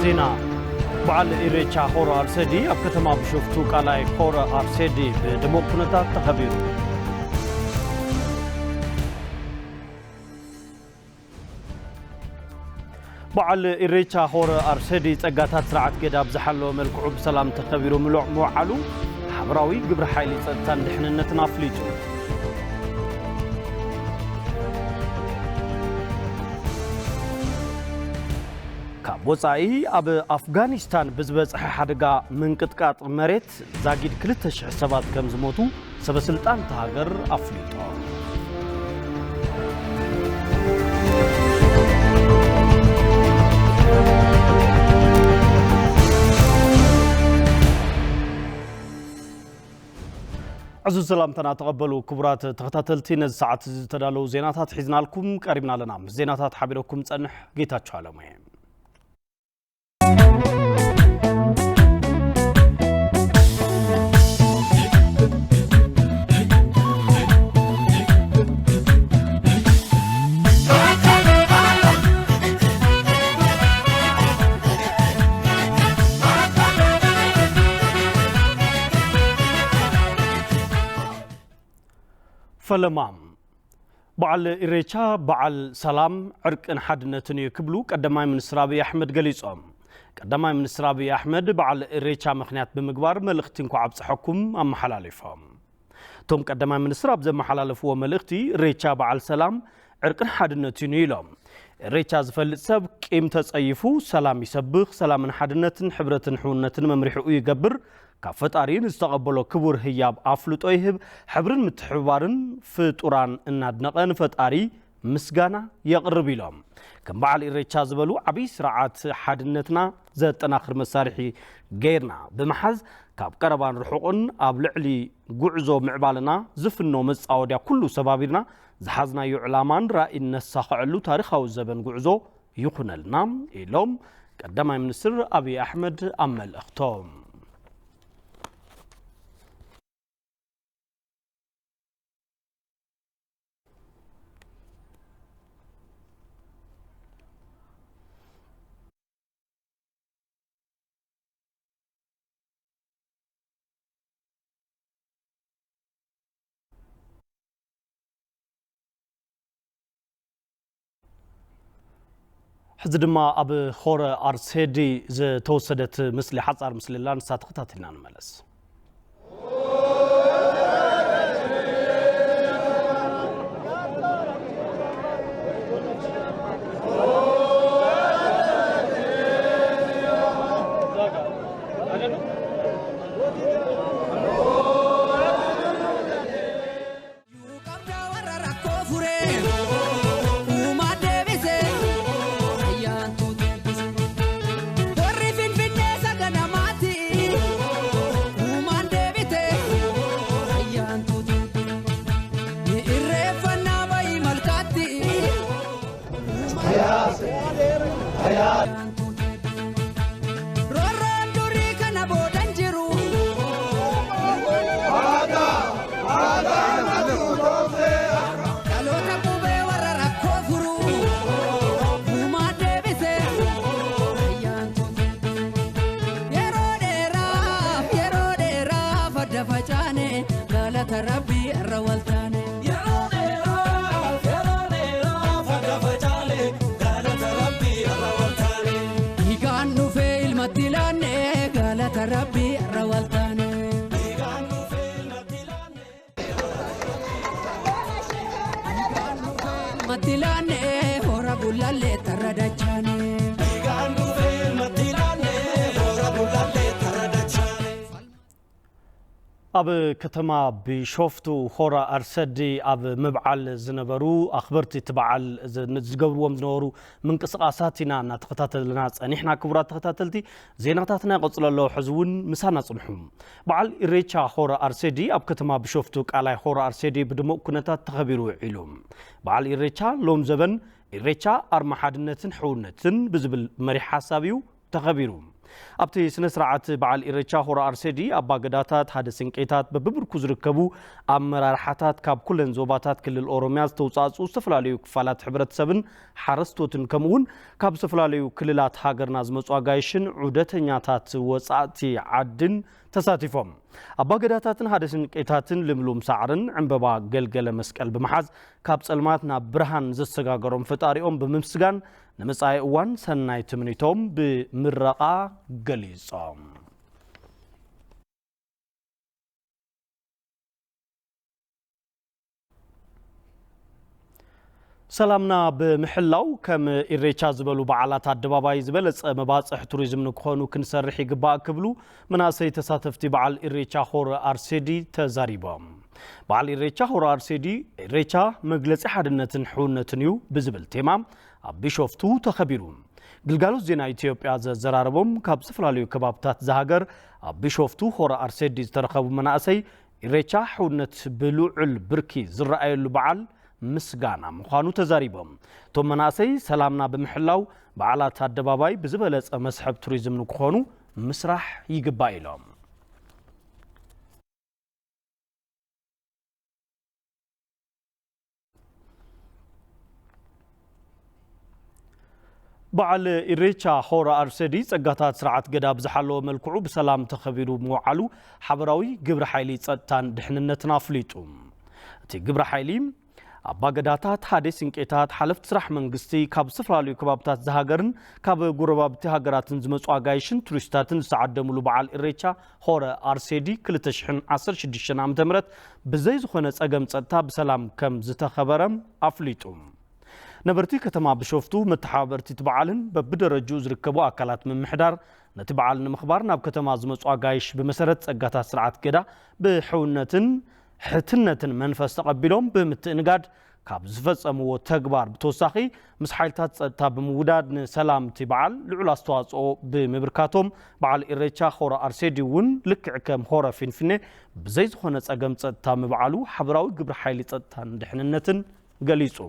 ዜና። በዓል ኢሬቻ ሆረ ኣርሰዲ ኣብ ከተማ ቢሾፍቱ ቃላይ ሆረ ኣርሰዲ ብድሙቕ ኩነታት ተኸቢሩ። በዓል ኢሬቻ ሆረ ኣርሰዲ ጸጋታት ስርዓት ገዳ ብዝሓለወ መልክዑ ብሰላም ተኸቢሩ ምሉዕ ምውዓሉ ሓበራዊ ግብረ ሓይሊ ጸጥታን ድሕንነትን ኣፍሊጡ። ካብ ወጻኢ ኣብ ኣፍጋኒስታን ብዝበጽሐ ሓደጋ ምንቅጥቃጥ መሬት ዛጊድ ክልተ ሽሕ ሰባት ከም ዝሞቱ ሰበ ስልጣን እታ ሃገር ኣፍሊጦም። ዕዙዝ ሰላምታና ተቐበሉ ክቡራት ተኸታተልቲ፣ ነዚ ሰዓት እዚ ዝተዳለዉ ዜናታት ሒዝናልኩም ቀሪብና ኣለና። ምስ ዜናታት ሓቢረኩም ጸንሕ ጌታቸው ኣለሙ እየ። ፈለማ። በዓል ኢሬቻ በዓል ሰላም፣ ዕርቅን ሓድነትን እዩ ክብሉ ቀዳማይ ሚኒስትር ኣብይ ኣሕመድ ገሊጾም። ቀዳማይ ሚኒስትር ኣብይ ኣሕመድ በዓል ኢሬቻ ምኽንያት ብምግባር መልእኽቲ እንኳዕ ኣብፀሐኩም ኣመሓላሊፎም። እቶም ቀዳማይ ሚኒስትር ኣብ ዘመሓላለፍዎ መልእኽቲ፣ ኢሬቻ በዓል ሰላም፣ ዕርቅን ሓድነትን እዩ ኢሎም። ኢሬቻ ዝፈልጥ ሰብ ቂም ተጸይፉ ሰላም ይሰብኽ፣ ሰላምን ሓድነትን ሕብረትን ሕውነትን መምርሒኡ ይገብር፣ ካብ ፈጣሪ ንዝተቐበሎ ክቡር ህያብ ኣፍልጦ ይህብ፣ ሕብርን ምትሕብባርን ፍጡራን እናድነቐ ንፈጣሪ ምስጋና የቕርብ ኢሎም። ከም በዓል ኢሬቻ ዝበሉ ዓብዪ ስርዓት ሓድነትና ዘጠናኽር መሳርሒ ገይርና ብምሓዝ፣ ካብ ቀረባን ርሑቕን ኣብ ልዕሊ ጉዕዞ ምዕባለና ዝፍኖ መጻወድያ ኩሉ ሰባቢርና ዝሓዝናዮ ዕላማን ራእይን ነሳኽዐሉ ታሪኻዊ ዘበን ጉዕዞ ይኹነልና ኢሎም ቀዳማይ ሚኒስትር ኣብይ ኣሕመድ ኣብ መልእኽቶም። ሕዚ ድማ ኣብ ሆረ ኣርሴዲ ዝተወሰደት ምስሊ፣ ሓጻር ምስሊ ኣላ፣ ንሳ ተኸታቲልና ንመለስ። Roorroon durii kana boodan jiru. Dhaloota qubee warra rakkoo furu. Uumaa deebisee. Yeroo dheeraaf, yeroo dheeraaf adda facaane. Galata Rabbii irra wal taane. Yeroo dheeraaf, yeroo dheeraaf adda facaane. Galata Rabbii irra wal taane. Dhiigaan dhufee ilmatti laanne. Galata Rabbii irra wal taane. Dhiigaan dhufee ilmatti laanne. Dhiigaan dhufee ilmatti laanne. Hora Gullallee tarra dachaane. Dhiigaan dhufee ilmatti laanne. Hora Gullallee tarra dachaane. ኣብ ከተማ ቢሾፍቱ ሆራ ኣርሰዲ ኣብ ምብዓል ዝነበሩ ኣኽበርቲ እቲ በዓል ዝ-፣ ዝገብርዎም ዝነበሩ ምንቅስቓሳት ኢና እናተኸታተልና ጸኒሕና። ክቡራት ተኸታተልቲ፣ ዜናታትና ይቐጽሉ ኣለዉ። ሕዚ እውን ምሳና ጽንሑ። በዓል ኢሬቻ ሆራ ኣርሰዲ ኣብ ከተማ ቢሾፍቱ ቃላይ ሆራ ኣርሰዲ ብድሙቕ ኩነታት ተኸቢሩ ውዒሉ። በዓል ኢሬቻ ሎም ዘበን ኢሬቻ ኣርማ ሓድነትን ሕውነትን ብዝብል መሪሕ ሓሳብ እዩ ተኸቢሩ። ኣብቲ ስነ ስርዓት በዓል ኢሬቻ ሆራ ኣርሴዲ ኣባገዳታት፣ ሓደ ስንቄታት፣ በብብርኩ ዝርከቡ ኣመራርሓታት፣ ካብ ኩለን ዞባታት ክልል ኦሮሚያ ዝተውጻእጹ ዝተፈላለዩ ክፋላት ሕብረተሰብን ሓረስቶትን፣ ከምኡ እውን ካብ ዝተፈላለዩ ክልላት ሃገርና ዝመጹ ኣጋይሽን ዑደተኛታት ወጻእቲ ዓድን ተሳቲፎም። ኣባገዳታትን ሓደ ስንቄታትን ልምሉም ሳዕርን ዕምበባ ገልገለ መስቀል ብምሓዝ፣ ካብ ጸልማት ናብ ብርሃን ዘሰጋገሮም ፈጣሪኦም ብምምስጋን፣ ንመጻኢ እዋን ሰናይ ትምኒቶም ብምረቓ ገሊጾም። ሰላምና ብምሕላው፣ ከም ኢሬቻ ዝበሉ በዓላት ኣደባባይ ዝበለጸ መባጽሕ ቱሪዝም ንክኾኑ ክንሰርሕ ይግባእ ክብሉ መናእሰይ ተሳተፍቲ በዓል ኢሬቻ ሆረ ኣርሴዲ ተዛሪቦም። በዓል ኢሬቻ ሆረ ኣርሴዲ፣ ኢሬቻ መግለጺ ሓድነትን ሕውነትን እዩ ብዝብል ቴማ ኣብ ቢሾፍቱ ተኸቢሩ። ግልጋሎት ዜና ኢትዮጵያ ዘዘራረቦም፣ ካብ ዝተፈላለዩ ከባብታት ዝሃገር ኣብ ቢሾፍቱ ሆረ ኣርሴዲ ዝተረኸቡ መናእሰይ፣ ኢሬቻ ሕውነት ብልዑል ብርኪ ዝረኣየሉ በዓል ምስጋና ምዃኑ ተዛሪቦም። እቶም መናእሰይ፣ ሰላምና ብምሕላው፣ በዓላት ኣደባባይ ብዝበለጸ መስሕብ ቱሪዝም ንክኾኑ ምስራሕ ይግባእ ኢሎም። በዓል ኢሬቻ ሆራ ኣርሰዲ፣ ጸጋታት ስርዓት ገዳ ብዝሓለወ መልክዑ ብሰላም ተኸቢሩ ምውዓሉ ሓበራዊ ግብረ ሓይሊ ጸጥታን ድሕንነትን ኣፍሊጡ። እቲ ግብረ ሓይሊ፣ ኣባገዳታት፣ ሓደ ስንቄታት፣ ሓለፍቲ ስራሕ መንግስቲ፣ ካብ ዝተፈላለዩ ከባብታት ዝሃገርን ካብ ጎረባብቲ ሃገራትን ዝመጹ ኣጋይሽን ቱሪስታትን ዝተዓደምሉ በዓል ኢሬቻ ሆረ ኣርሴዲ ክልተ ሽሕን ዓሰርተ ሽዱሽተን ዓመተ ምህረት ብዘይ ዝኾነ ጸገም ጸጥታ ብሰላም ከም ዝተኸበረ ኣፍሊጡ። ነበርቲ ከተማ ቢሾፍቱ፣ መተሓባበርቲ እቲ በዓልን በብደረጅኡ ዝርከቡ ኣካላት ምምሕዳር፣ ነቲ በዓል ንምኽባር ናብ ከተማ ዝመጹ ኣጋይሽ ብመሰረት ጸጋታት ስርዓት ገዳ ብሕውነትን ሕትነትን መንፈስ ተቐቢሎም ብምትእንጋድ፣ ካብ ዝፈጸምዎ ተግባር ብተወሳኺ፣ ምስ ሓይልታት ጸጥታ ብምውዳድ ንሰላም እቲ በዓል ልዑል ኣስተዋጽኦ ብምብርካቶም፣ በዓል ኢሬቻ ሆረ ኣርሴዲ እውን ልክዕ ከም ሆረ ፊንፊኔ ብዘይ ዝኾነ ጸገም ጸጥታ ምብዓሉ ሓበራዊ ግብረ ሓይሊ ጸጥታን ድሕንነትን ገሊጹ።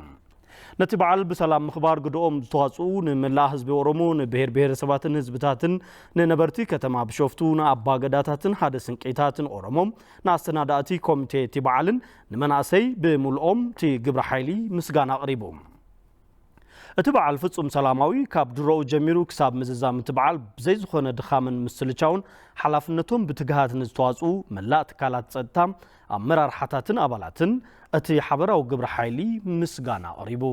ነቲ በዓል ብሰላም ምኽባር ግድኦም ዝተዋጽኡ ንመላእ ህዝቢ ኦሮሞ፣ ንብሄር ብሄረሰባትን ህዝብታትን፣ ንነበርቲ ከተማ ቢሾፍቱ፣ ንኣባ ገዳታትን ሓደ ስንቄታትን ኦሮሞ፣ ንኣሰናዳእቲ ኮሚቴ እቲ በዓልን ንመናእሰይ ብምልኦም እቲ ግብረ ሓይሊ ምስጋና ኣቕሪቡ። እቲ በዓል ፍጹም ሰላማዊ፣ ካብ ድሮኡ ጀሚሩ ክሳብ ምዝዛም እቲ በዓል ብዘይ ዝኾነ ድኻምን ምስልቻውን ሓላፍነቶም ብትግሃት ንዝተዋጽኡ መላእ ትካላት ጸጥታ፣ ኣመራርሓታትን ኣባላትን እቲ ሓበራዊ ግብረ ሓይሊ ምስጋና ኣቕሪቡ።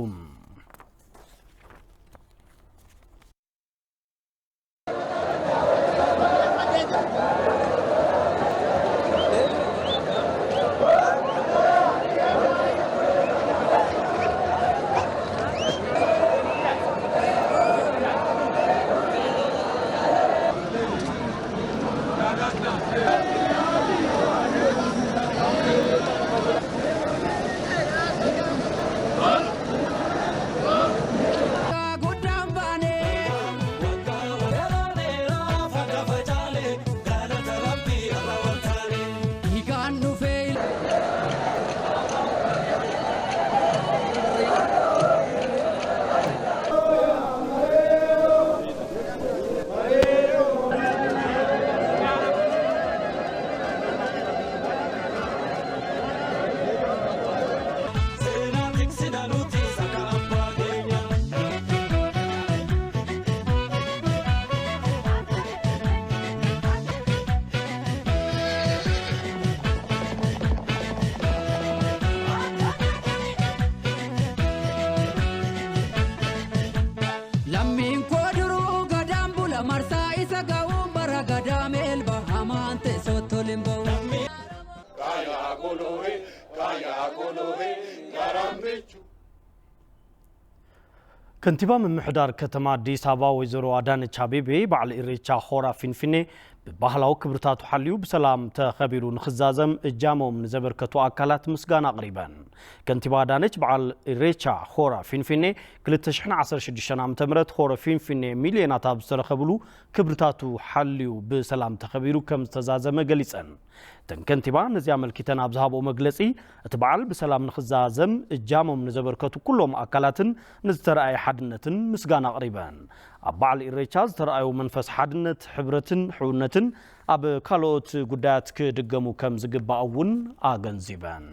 Lammiin koo duruu gadaan bula marsaa isa ga'uun bara gadaa meelba hamaan teessootti ol hin ba'u. Kaya golohe, kaya golohe, garambichu. ከንቲባ ምምሕዳር ከተማ ኣዲስ ኣበባ ወይዘሮ ኣዳነች ኣቤቤ፣ በዓል ኢሬቻ ሆራ ፊንፊኔ ብባህላዊ ክብርታቱ ሓልዩ ብሰላም ተኸቢሩ ንኽዛዘም እጃሞም ንዘበርከቱ ኣካላት ምስጋና ኣቕሪበን። ከንቲባ ኣዳነች፣ በዓል ኢሬቻ ሆራ ፊንፊኔ ክልተ ሽሕን ዓሰርተ ሽዱሽተን ዓመተ ምህረት ሆረ ፊንፊኔ ሚልዮናት ኣብ ዝተረኸብሉ ክብርታቱ ሓልዩ ብሰላም ተኸቢሩ ከም ዝተዛዘመ ገሊጸን። እተን ከንቲባ ነዚ ኣመልኪተን ኣብ ዝሃብኦ መግለጺ፣ እቲ በዓል ብሰላም ንኽዛዘም እጃሞም ንዘበርከቱ ኩሎም ኣካላትን ንዝተረኣየ ሓድነትን ምስጋና ኣቕሪበን። ኣብ በዓል ኢሬቻ ዝተረኣዩ መንፈስ ሓድነት፣ ሕብረትን ሕውነትን ኣብ ካልኦት ጉዳያት ክድገሙ ከም ዝግባእ እውን ኣገንዚበን።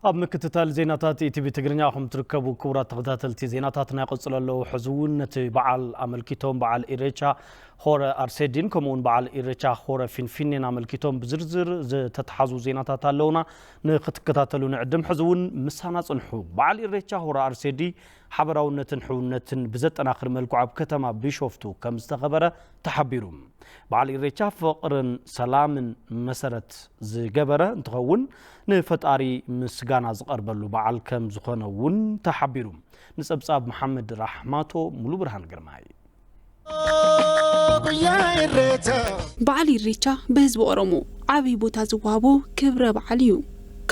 ኣብ ምክትታል ዜናታት ኢቲቪ ትግርኛ ኢኹም ትርከቡ። ክቡራት ተኸታተልቲ፣ ዜናታትና ይቕጽሉ ኣለዉ። ሕዚ እውን ነቲ በዓል ኣመልኪቶም፣ በዓል ኢሬቻ ሆረ ኣርሴዲን ከምኡውን በዓል ኢሬቻ ሆረ ፊንፊኔን ኣመልኪቶም ብዝርዝር ዝተተሓዙ ዜናታት ኣለዉና፣ ንክትከታተሉ ንዕድም። ሕዚ እውን ምሳና ጽንሑ። በዓል ኢሬቻ ሆረ ኣርሴዲ ሓበራውነትን ሕውነትን ብዘጠናኽር መልክዑ ኣብ ከተማ ቢሾፍቱ ከም ዝተኸበረ ተሓቢሩ። በዓል ኢሬቻ ፍቕርን ሰላምን መሰረት ዝገበረ እንትኸውን፣ ንፈጣሪ ምስጋና ዝቐርበሉ በዓል ከም ዝኾነ እውን ተሓቢሩ። ንጸብጻብ መሓመድ ራሕማቶ፣ ሙሉ ብርሃን ግርማይ። በዓል ኢሬቻ ብህዝቢ ኦሮሞ ዓብዪ ቦታ ዝወሃቦ ክብረ በዓል እዩ።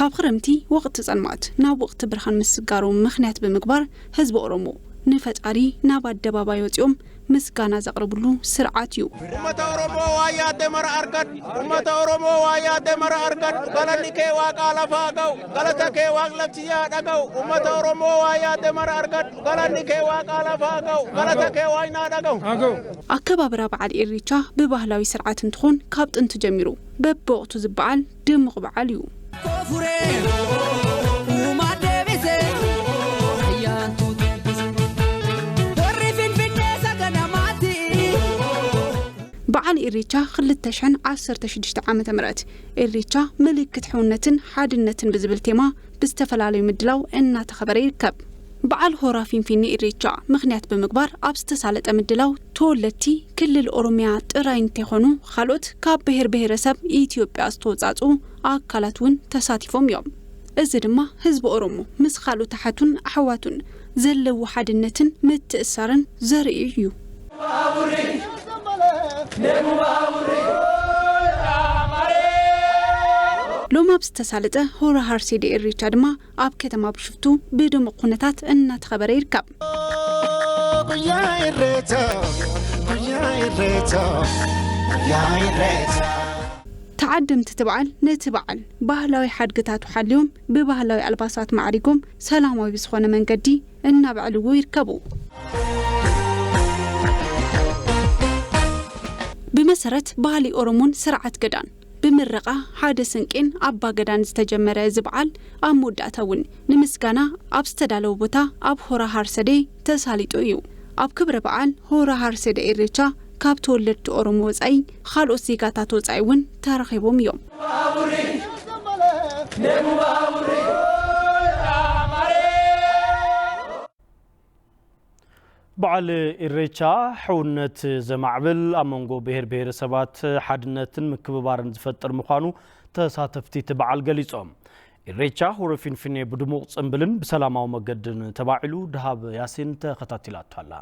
ካብ ክረምቲ ወቕቲ ጸልማት ናብ ወቕቲ ብርሃን ምስጋሩ ምኽንያት ብምግባር ህዝቢ ኦሮሞ ንፈጣሪ ናብ ኣደባባይ ወጺኦም ምስጋና ዘቕርብሉ ስርዓት እዩ። Ummata Oromoo waa yaadde mara argadhu. Ummata Oromoo waa yaadde mara argadhu. Galanni kee waaqaa lafaa ga'u. Galata kee waaq lafti yaa dhaga'u. Ummata Oromoo waa yaadde mara argadhu. Galanni kee waaqaa lafaa ga'u. Galata kee waaq naa dhaga'u. ኣከባብራ በዓል ኢሬቻ ብባህላዊ ስርዓት እንትኾን ካብ ጥንቲ ጀሚሩ በብወቕቱ ዝበዓል ድሙቕ በዓል እዩ። በዓል ኢሬቻ ክልተ ሽሕን ዓሰርተ ሽዱሽተ ዓመተ ምህረት ኢሬቻ ምልክት ሕውነትን ሓድነትን ብዝብል ቴማ ብዝተፈላለዩ ምድላው እናተኸበረ ይርከብ። በዓል ሆራ ፊንፊኔ ኢሬቻ ምኽንያት ብምግባር ኣብ ዝተሳለጠ ምድላው ተወለድቲ ክልል ኦሮሚያ ጥራይ እንተይኾኑ ካልኦት ካብ ብሄር ብሄረሰብ ኢትዮጵያ ዝተወፃፅኡ ኣካላት እውን ተሳቲፎም እዮም። እዚ ድማ ህዝቢ ኦሮሞ ምስ ካልኦት ኣሓቱን ኣሕዋቱን ዘለዎ ሓድነትን ምትእስሳርን ዘርኢ እዩ። ሎሚ ኣብ ዝተሳለጠ ሆራ ሃርሴዴ ኢሬቻ ድማ ኣብ ከተማ ቢሾፍቱ ብድሙቕ ኩነታት እናተኸበረ ይርከብ። Tacadamti tibcal niti bcal ባህላዊ ሓድግታቱ ሓልዮም ብባህላዊ ኣልባሳት ማዕሪጎም ሰላማዊ ብዝኾነ መንገዲ እናበዕልዎ ይርከቡ። ብመሰረት ባህሊ ኦሮሞን ስርዓት ገዳን ብምረቓ ሓደ ስንቄን ኣባ ገዳን ዝተጀመረ እዚ በዓል ኣብ መወዳእታ እውን ንምስጋና ኣብ ዝተዳለወ ቦታ ኣብ ሆራ ሃርሰዴ ተሳሊጡ እዩ። ኣብ ክብረ በዓል ሆራ ሃርሰዴ ኢሬቻ ካብ ተወለድቲ ኦሮሞ ወፃኢ ካልኦት ዜጋታት ወፃኢ እውን ተረኺቦም እዮም። በዓል ኢሬቻ ሕውነት ዘማዕብል፣ ኣብ መንጎ ብሄር ብሄረሰባት ሓድነትን ምክብባርን ዝፈጥር ምዃኑ ተሳተፍቲ እቲ በዓል ገሊጾም። ኢሬቻ ሆረ ፊንፊኔ ብድሙቕ ጽምብልን ብሰላማዊ መገድን ተባዒሉ። ደሃብ ያሲን ተኸታቲላቶ ኣላ።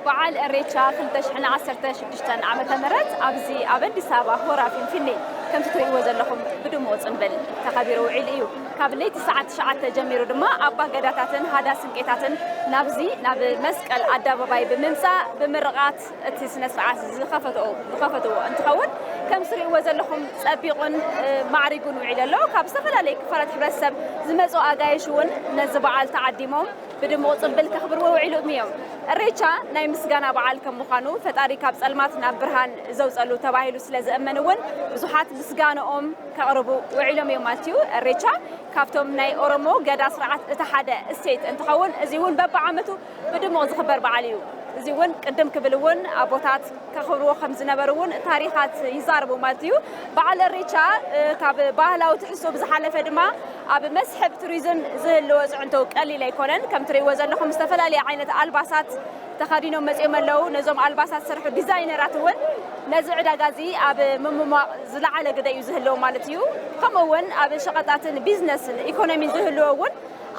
በዓል እሬቻ ክልተ ሽሕን ዓሰርተ ሽዱሽተን ዓመተ ምህረት ኣብዚ ኣብ ኣዲስ ኣበባ ሆራ ፊንፊኔ ከምቲ ትርእይዎ ዘለኹም ብድሙቕ ጽንብል ተኸቢሩ ውዒሉ እዩ። ካብ ለይቲ ሰዓት ትሽዓተ ጀሚሩ ድማ ኣባ ገዳታትን ሃዳ ስንቄታትን ናብዚ ናብ መስቀል ኣደባባይ ብምምጻእ ብምርቓት እቲ ስነ ስርዓት ዝኸፈትኦ ዝኸፈትዎ እንትኸውን፣ ከም ትርእይዎ ዘለኹም ጸቢቑን እ፣ ማዕሪጉን ውዒሉ ኣሎ። ካብ ዝተፈላለዩ ክፋላት ሕብረተሰብ ዝመጹ ኣጋይሽ እውን ነዚ በዓል ተዓዲሞም ብድሙቕ ጽንብል ከኽብርዎ ውዒሎም እዮም። እሬቻ ናይ ምስጋና በዓል ከም ምዃኑ፣ ፈጣሪ ካብ ጸልማት ናብ ብርሃን ዘውጸሉ ተባሂሉ ስለ ዝእመን እውን ብዙሓት ምስጋንኦም ከቕርቡ ውዒሎም እዮም ማለት እዩ። እሬቻ ካብቶም ናይ ኦሮሞ ገዳ ስርዓት እቲ ሓደ እሴት እንትኸውን፣ እዚ እውን በብዓመቱ ብድሙቕ ዝኽበር በዓል እዩ። እዚ እውን ቅድም ክብል እውን ኣቦታት ከኽብርዎ ከም ዝነበሩ እውን ታሪኻት ይዛረቡ ማለት እዩ። በዓል እሬቻ እ፣ ካብ ባህላዊ ትሕዝቶ ብዝሓለፈ ድማ ኣብ መስሕብ ቱሪዝም ዝህልዎ ፅዕንቶ ቀሊል ኣይኮነን። ከም ትርእይዎ ዘለኹም ዝተፈላለየ ዓይነት ኣልባሳት ተኸዲኖም መፂኦም ኣለዉ። ነዞም ኣልባሳት ዝሰርሑ ዲዛይነራት እውን ነዚ ዕዳጋ እዚ ኣብ ምምሟቕ ዝለዓለ ግደ እዩ ዝህልዎ ማለት እዩ። ከምኡ እውን ኣብ ሸቐጣትን ቢዝነስን ኢኮኖሚን ዝህልዎ እውን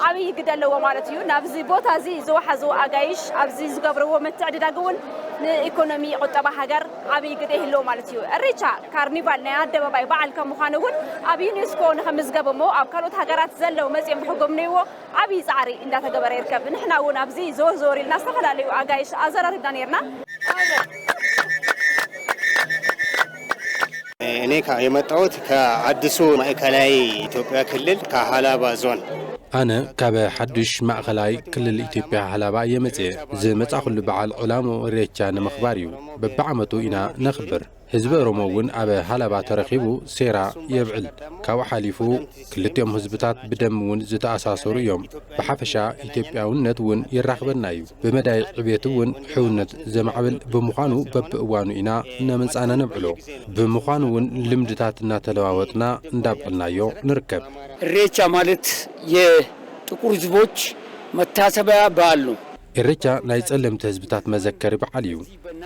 ዓብዪ ግደ ኣለዎ ማለት እዩ። ናብዚ ቦታ እዚ ዝወሓዙ ኣጋይሽ ኣብዚ ዝገብርዎ ምትዕድዳግ እውን ንኢኮኖሚ ቁጠባ ሃገር ዓብዪ ግደ ይህልዎ ማለት እዩ። እሬቻ ካርኒቫል ናይ ኣደባባይ በዓል ከም ምዃኑ እውን ኣብ ዩኔስኮ ንኽምዝገብ እሞ ኣብ ካልኦት ሃገራት ዘለዉ መፂኦም ንክጎብንይዎ ዓብዪ ፃዕሪ እንዳተገበረ ይርከብ። ንሕና እውን ኣብዚ ዘወር ዘወር ኢልና ዝተፈላለዩ ኣጋይሽ ኣዘራሪብና ነይርና። እኔ ከ- የመጣሁት ከአዲሱ ማዕከላዊ ኢትዮጵያ ክልል ከሀላባ ዞን። ኣነ ካብ ሓዱሽ ማእኸላይ ክልል ኢትዮጵያ ሃላባ እየ መፅየ። ዝመፃኹሉ በዓል ዕላምኡ እሬቻ ንምኽባር እዩ። በብዓመቱ ኢና ነኽብር። ህዝቢ ኦሮሞ እውን ኣብ ሃላባ ተረኺቡ ሴራ የብዕል። ካብኡ ሓሊፉ ክልቲኦም ህዝብታት ብደም እውን ዝተኣሳሰሩ እዮም። ብሓፈሻ ኢትዮጵያውነት እውን የራኽበና እዩ። ብመዳይ ዕቤት እውን ሕውነት ዘማዕብል ብምዃኑ በብእዋኑ ኢና እናመፃና ነብዕሎ። ብምዃኑ እውን ልምድታት እናተለዋወጥና እንዳብዕልናዮ ንርከብ። እሬቻ ማለት የጥቁር ህዝቦች መታሰቢያ በዓል ነው። ኢሬቻ ናይ ጸለምቲ ህዝብታት መዘከሪ በዓል እዩ።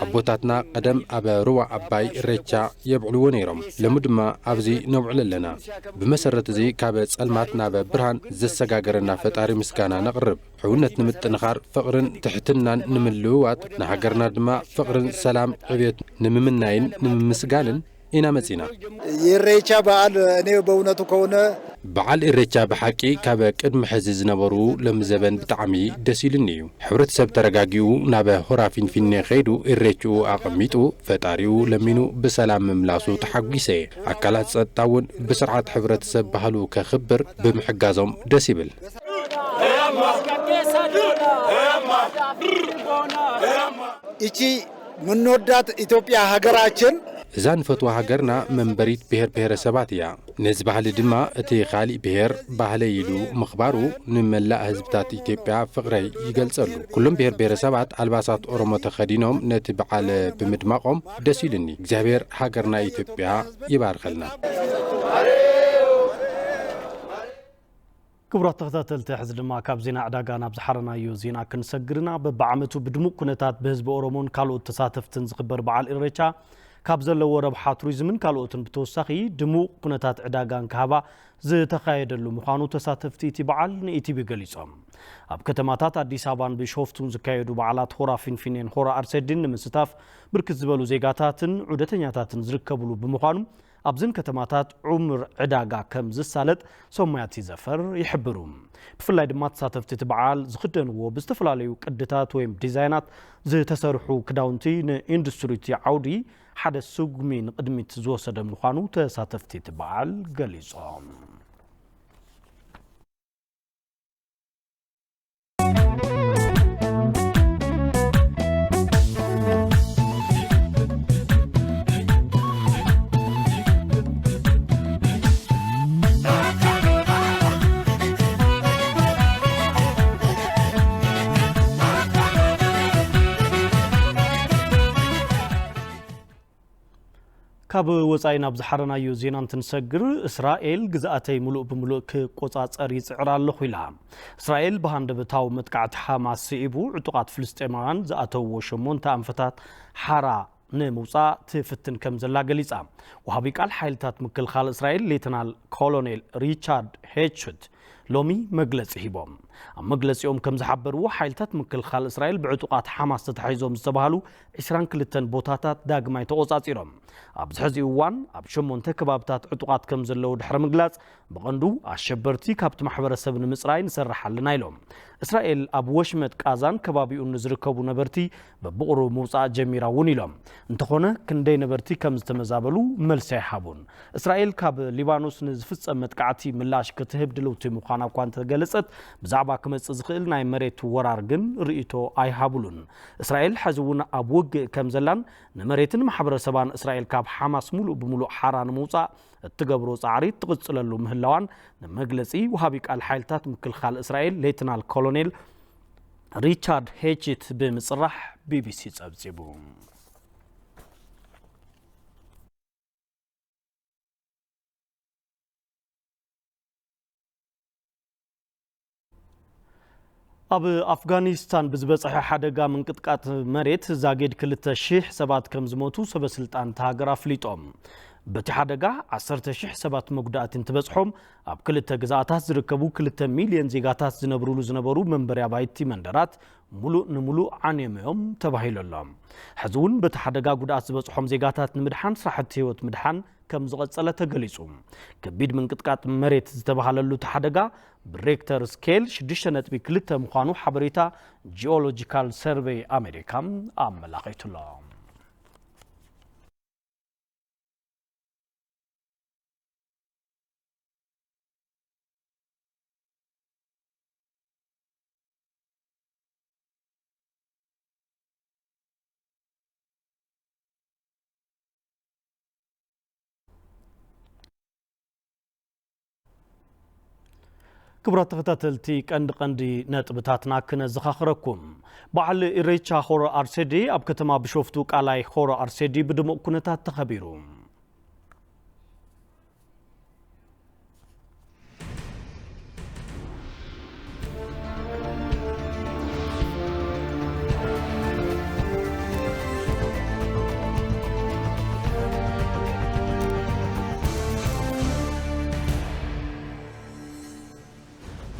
ኣቦታትና ቀደም ኣብ ሩባ ኣባይ ኢሬቻ የብዕልዎ ነይሮም። ሎሚ ድማ ኣብዚ ነብዕሎ ኣለና። ብመሰረት እዚ ካብ ጸልማት ናብ ብርሃን ዘሰጋገረና ፈጣሪ ምስጋና ነቕርብ። ሕውነት ንምጥንኻር፣ ፍቕርን ትሕትናን ንምልውዋጥ፣ ንሃገርና ድማ ፍቕርን ሰላም ዕብየት ንምምናይን ንምምስጋንን ኢና መጺና። የኢሬቻ በዓል እኔ በእውነቱ ከሆነ በዓል ኢሬቻ ብሓቂ ካብ ቅድሚ ሕዚ ዝነበሩ ሎሚ ዘበን ብጣዕሚ ደስ ኢሉኒ እዩ። ሕብረተሰብ ተረጋጊኡ ናብ ሆራ ፊንፊኔ ከይዱ ኢሬችኡ ኣቐሚጡ ፈጣሪኡ ለሚኑ ብሰላም ምምላሱ ተሓጒሰ እየ። ኣካላት ጸጥታ እውን ብስርዓት ሕብረተሰብ ባህሉ ከኽብር ብምሕጋዞም ደስ ይብል። እቺ ምንወዳት ኢትዮጵያ ሃገራችን እዛ ንፈትዋ ሃገርና መንበሪት ብሔር ብሔረሰባት እያ። ነዚ ባህሊ ድማ እቲ ካሊእ ብሔር ባህለይ ኢሉ ምኽባሩ ንመላእ ህዝብታት ኢትዮጵያ ፍቕረይ ይገልጸሉ። ኩሎም ብሔር ብሔረሰባት ኣልባሳት ኦሮሞ ተኸዲኖም ነቲ በዓል ብምድማቖም ደስ ኢሉኒ። እግዚኣብሔር ሃገርና ኢትዮጵያ ይባርኸልና። ክቡራት ተኸታተልቲ፣ ሕዚ ድማ ካብ ዜና ዕዳጋ ናብ ዝሓረናዮ ዜና ክንሰግርና። በብዓመቱ ብድሙቕ ኩነታት ብህዝቢ ኦሮሞን ካልኦት ተሳተፍትን ዝኽበር በዓል ኢሬቻ ካብ ዘለዎ ረብሓ ቱሪዝምን ካልኦትን ብተወሳኺ ድሙቕ ኩነታት ዕዳጋን ካህባ ዝተኻየደሉ ምዃኑ ተሳተፍቲ እቲ በዓል ንኢቲቪ ገሊጾም። ኣብ ከተማታት ኣዲስ ኣበባን ቢሾፍቱን ዝካየዱ በዓላት ሆራ ፊንፊኔን ሆራ ኣርሰዲን ንምስታፍ ብርክት ዝበሉ ዜጋታትን ዑደተኛታትን ዝርከብሉ ብምዃኑ ኣብዘን ከተማታት ዕሙር ዕዳጋ ከም ዝሳለጥ ሰሙያት ይዘፈር ይሕብሩ። ብፍላይ ድማ ተሳተፍቲ እቲ በዓል ዝኽደንዎ ብዝተፈላለዩ ቅድታት ወይም ዲዛይናት ዝተሰርሑ ክዳውንቲ ንኢንዱስትሪ እቲ ዓውዲ ሓደ ስጉሚ ንቕድሚት ዝወሰደ ምዃኑ ተሳተፍቲ እቲ በዓል ገሊጾም። ካብ ወፃኢ ናብ ዝሓረናዮ ዜና እንትንሰግር፣ እስራኤል ግዝኣተይ ምሉእ ብምሉእ ክቆፃፀር ይፅዕር ኣለኹ ኢላ። እስራኤል ብሃንደበታዊ መጥቃዕቲ ሓማስ ስዒቡ ዕጡቓት ፍልስጤማውያን ዝኣተውዎ ሸሞንተ ኣንፈታት ሓራ ንምውፃእ ትፍትን ከም ዘላ ገሊፃ። ወሃቢ ቃል ሓይልታት ምክልኻል እስራኤል ሌተናል ኮሎኔል ሪቻርድ ሄችት ሎሚ መግለፂ ሂቦም። ኣብ መግለጺኦም ከም ዝሓበርዎ፣ ሓይልታት ምክልኻል እስራኤል ብዕጡቓት ሓማስ ተታሒዞም ዝተባህሉ ዕስራን ክልተን ቦታታት ዳግማይ ተቖጻጺሮም። ኣብዚ ሕዚ እዋን ኣብ ሸሞንተ ከባብታት ዕጡቓት ከም ዘለዉ ድሕሪ ምግላጽ፣ ብቐንዱ ኣሸበርቲ ካብቲ ማሕበረሰብ ንምጽራይ ንሰርሕ ኣለና ኢሎም። እስራኤል ኣብ ወሽመጥ ቃዛን ከባቢኡን ንዝርከቡ ነበርቲ በብቑሩብ ምውጻእ ጀሚራ እውን ኢሎም። እንተኾነ ክንደይ ነበርቲ ከም ዝተመዛበሉ መልሲ ኣይሃቡን። እስራኤል ካብ ሊባኖስ ንዝፍጸም መጥቃዕቲ ምላሽ ክትህብ ድልውቲ ምዃና እኳ እንተገለጸት፣ ብዛዕባ ክመጽእ ዝኽእል ናይ መሬት ወራር ግን ርእይቶ ኣይሃብሉን። እስራኤል ሕዚ እውን ኣብ ውግእ ከም ዘላን ንመሬትን ማሕበረሰባን እስራኤል ካብ ሓማስ ሙሉእ ብምሉእ ሓራ ንምውጻእ እትገብሮ ጻዕሪ ትቕጽለሉ ምህላዋን ንመግለጺ ወሃቢ ቃል ሓይልታት ምክልኻል እስራኤል ሌተናል ኮሎኔል ሪቻርድ ሄችት ብምጽራሕ ቢቢሲ ጸብጺቡ። ኣብ ኣፍጋኒስታን ብዝበጽሐ ሓደጋ ምንቅጥቃጥ መሬት ዛጊድ ክልተ ሺሕ ሰባት ከም ዝሞቱ ሰበ ስልጣን እታ ሃገር ኣፍሊጦም። በቲ ሓደጋ ዓሰርተ ሺሕ ሰባት መጉዳእቲ እንትበጽሖም፣ ኣብ ክልተ ግዝኣታት ዝርከቡ ክልተ ሚልዮን ዜጋታት ዝነብሩሉ ዝነበሩ መንበሪ ኣባይቲ መንደራት ሙሉእ ንሙሉእ ዓንዮም እዮም ተባሂሉ ኣሎ። ሕዚ እውን በቲ ሓደጋ ጉድኣት ዝበጽሖም ዜጋታት ንምድሓን ስራሕቲ ህይወት ምድሓን ከም ዝቐጸለ ተገሊጹ። ከቢድ ምንቅጥቃጥ መሬት ዝተባሃለሉ እቲ ሓደጋ ብሬክተር ስኬል ሽዱሽተ ነጥቢ ክልተ ምዃኑ ሓበሬታ ጂኦሎጂካል ሰርቬይ ኣሜሪካ ኣመላኺቱ ኣሎ። ክቡራት ተኸታተልቲ፣ ቀንዲ ቀንዲ ነጥብታትና ክነዘኻኽረኩም። በዓል ኢሬቻ ሆሮ ኣርሴዲ ኣብ ከተማ ቢሾፍቱ ቃላይ ሆሮ ኣርሴዲ ብድሙቕ ኩነታት ተኸቢሩ።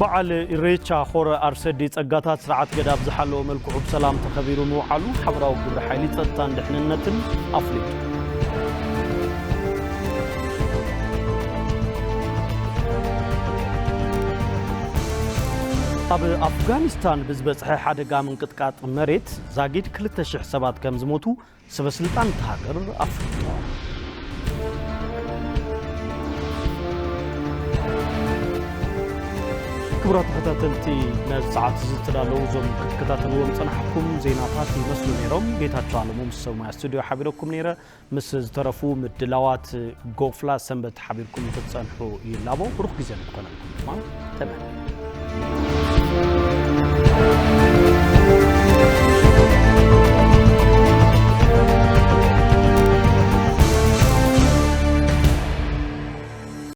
በዓል ኢሬቻ ሆረ ኣርሰዲ ጸጋታት ስርዓት ገዳ ብዝሓለወ መልክዑ ብሰላም ተኸቢሩ ምውዓሉ ሓበራዊ ግብረ ሓይሊ ጸጥታን ድሕንነትን ኣፍሊጡ። ኣብ ኣፍጋኒስታን ብዝበጽሐ ሓደጋ ምንቅጥቃጥ መሬት ዛጊድ ክልተ ሽሕ ሰባት ከም ዝሞቱ ሰበ ስልጣን እታ ሃገር ኣፍሊጡ። ክቡራት ተኸታተልቲ፣ ነዚ ሰዓት እዚ ዝተዳለዉ እዞም ክትከታተልዎም ዝጸናሕኩም ዜናታት ይመስሉ ነይሮም። ጌታቸው ኣለሙ ምስ ሰብ ሞያ ስቱድዮ ሓቢረኩም ነይረ። ምስ ዝተረፉ ምድላዋት ጎፍላ ሰንበት ሓቢርኩም ክትጸንሑ ይላቦ። ብሩኽ ግዜ ንክኾነልኩም ድማ ተመንየ።